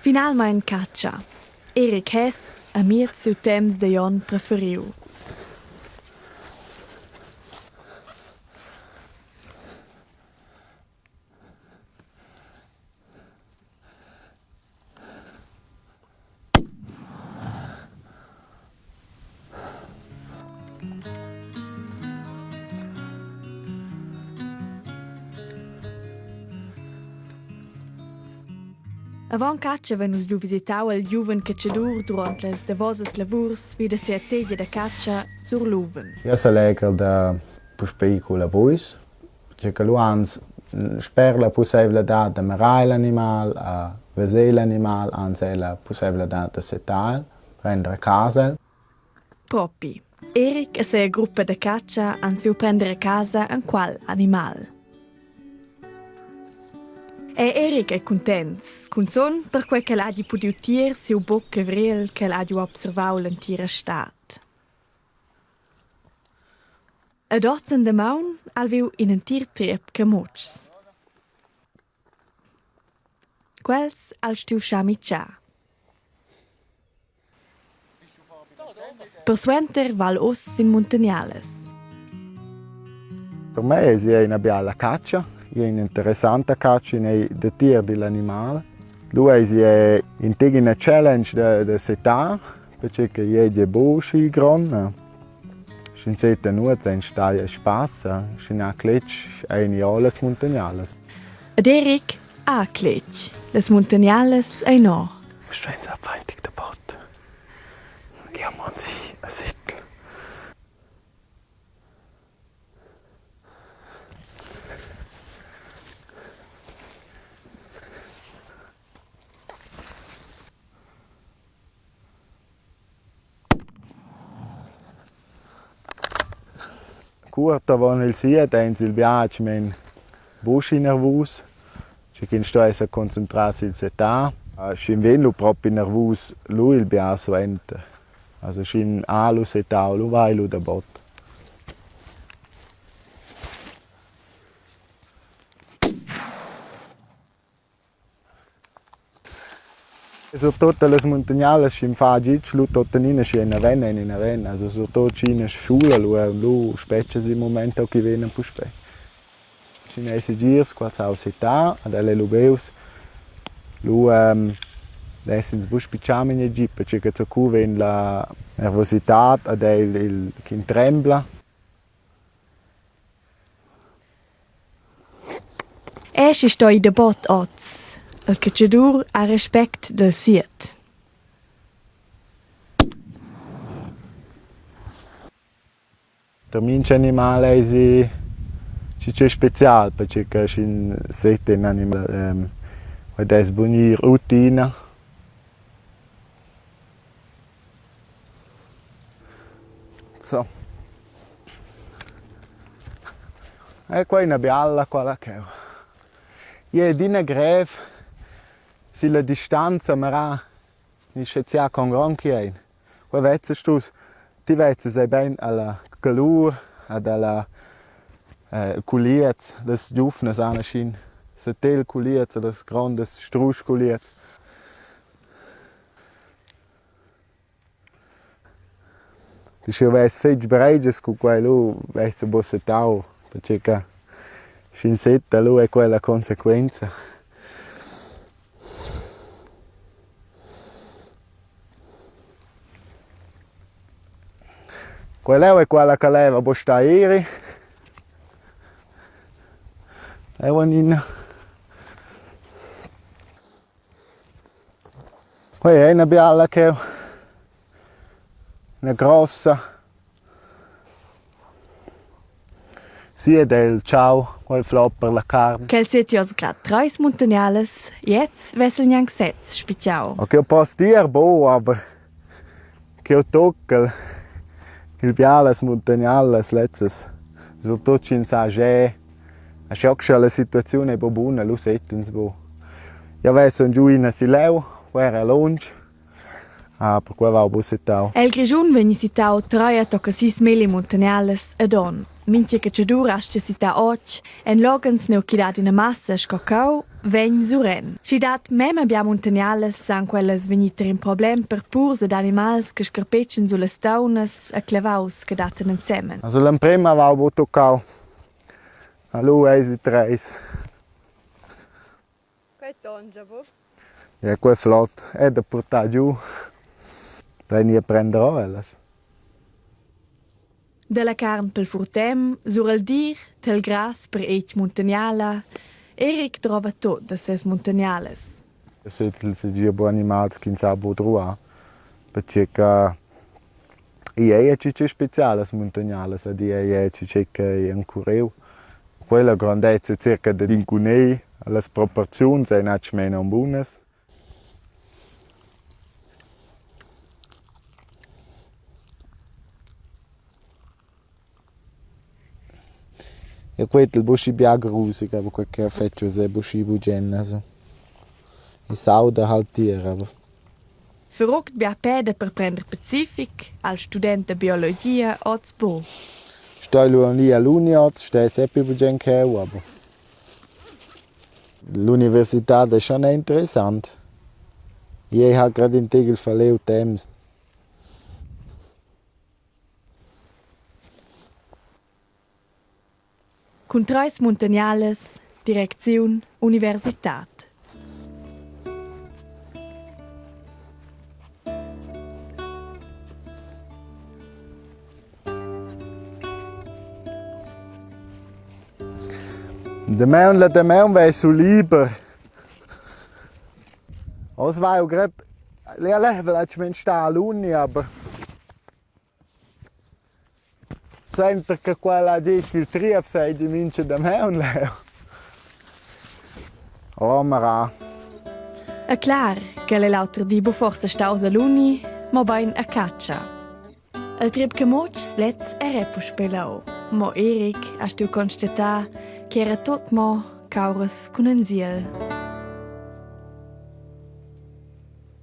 Finalmein catscha. Erik Hess amiez siu temps da Jon preferiu. Avon catscha vein nus giu visitau il giuven catschadur duront las davosas lavurs vi da sia tegia da catscha sur Luven. Io selegel da puspei culla buis, perché che lu ans sper la pusseivladad da mirar l'animal, a veser l'animal, ans ei la pusseivladad da setar, prender a casa el. Propi. Erik e sia gruppa da catscha han saviu prender a casa enqual animal. Er Erik ei cuntents, cunzun perquei ch'el hagi pudiu tier siu buc cavriel ch'el hagi observau l'entira stad. Ed oz endamaun ha el viu in entir triep camutschs. Quels ha el stuiu schar mitschar. Persuenter val uss sin muntanialas. Per me es ina biala catscha, in'interessanta catscha, in ei datier digl animal. Lu eisi in tec ina challenge da, da setar, perche che ei è buc schi grond. Sch'ins seta nuot ein stai a spass, sch'in ha cletg ein i las muntanialas. Ed Erik ha cletg. Las muntanialas ein no. Stuein abfeindig der Bot. Gehen wir uns ein Sittel. Cuort avon il siet ein ils biars mein buca nervus, sche ch'ins sto esser concentraus sil setar. Sch'in vegn lu propi nervus, lu il bia suenter. Also sch'in ha lu setau, lu va ei lu dabot. Surtut dallas muntognalas sch'in fa gitg lu tuttenina schi ina vena en ina vena, also surtut sch'ina schula lu lu spetgas il mument co ch'i vegnan puspei. Sch'in ei segirs quals ha sittà ad el ei lu beus, lu dess ins buc spitgar memia git, perche che zacu vegn la nervositad ad el il ch'in trembla. Eschi sto ir dabot oz. Il catschadur ha respect dal siet. Per mintga animal eisi tgei special, perche che sch'in setta in animal quei dess buc ir rutina. So. E quei è ina biala quella cheu. Igl è adina grev silla distanza mirar ni schaziar con grond ch'i ein. Quei vezzas tu, ti vezzas ei bein alla calur ed alla culiez, las giuvnas han aschin satel culiez e las grondas strusch culiez. Sch'jeu vess fetg breigias cun quei lu vess jeu buca settau, pertgei che sch'ins setta lu ei quella consequenza. Quei leu ei quella che leva buca star eri. Leu en ina. Quei ei ina biala cheu, ina grossa. Si ed el tschau, quei flop per la carn. Quel seti oz grad treis muntanialas, jetzt vess el gnanc sez spitgiau. Ok, eu poss dir bo, aber ch'eu toccal il bialas muntanialas lezzas, surtut sch'ins ha già Aschia che la situaziun ei buca buna, lu sett'ins buc. Jeu vess aunc giu ina si leu, quei era lunsch, perquei vau buc settau. El Grischun vegn citau treia tocca sis melli muntanialas ed onn. Mintga catschadur astga sittar otg en loghens nua ch'i dat ina massa sco cheu, vegn suren. Sch'i dat memia bia muntanialas san quellas vegnir tar in problem per purs ed animals che scarpetschan sullas taunas e clavaus che dattan ensemen. Also l'emprema va buc tuccau. Lu eisi treis. Quei tongia buc. Ja, quei flot è da purtar giu. Vegni a prender ora ellas. Dalla carn pel furtem, sur el dir, tel grass per etg muntaniala, Eric drova tot da ses muntanialas. Setel seigi buc animals ch'ins sa buc druar, pertgei che igl ei tgei specialas muntognalas ed igl ei tgei ch'ei encureu. Quella grondezia circa dad in cunegl, las proporziuns ein atgnamein aunc bunas. E quei el buc schi bia grusig, aber quei che fetsch uss ei buc schi bugen, also. I s'auda halt tier, aber. Verruckt bia peda per prender pacific al student da biologia oz buc. Stoi lu aunc ir all'uni oz, stei sepi bugen cheu, aber l'universitad ei schon interessant. Ei ha grad in tegel falliu temps. Cun treis muntanialas, direcziun, universitad. Damaun la damaun vai su liber. Oz vai grad ja level atgnamein star all'uni, aber Suenter che quel ha detg ch'il triep seigi mintga damaun leu. Oh mara. E clar ch'el è l'auter di bu forsa staus all'uni, mobein a catscha. Il triep camutschs lez era puspei leu, mo Erik ha stuiu constatar che era tut mo cauras cun ensiel.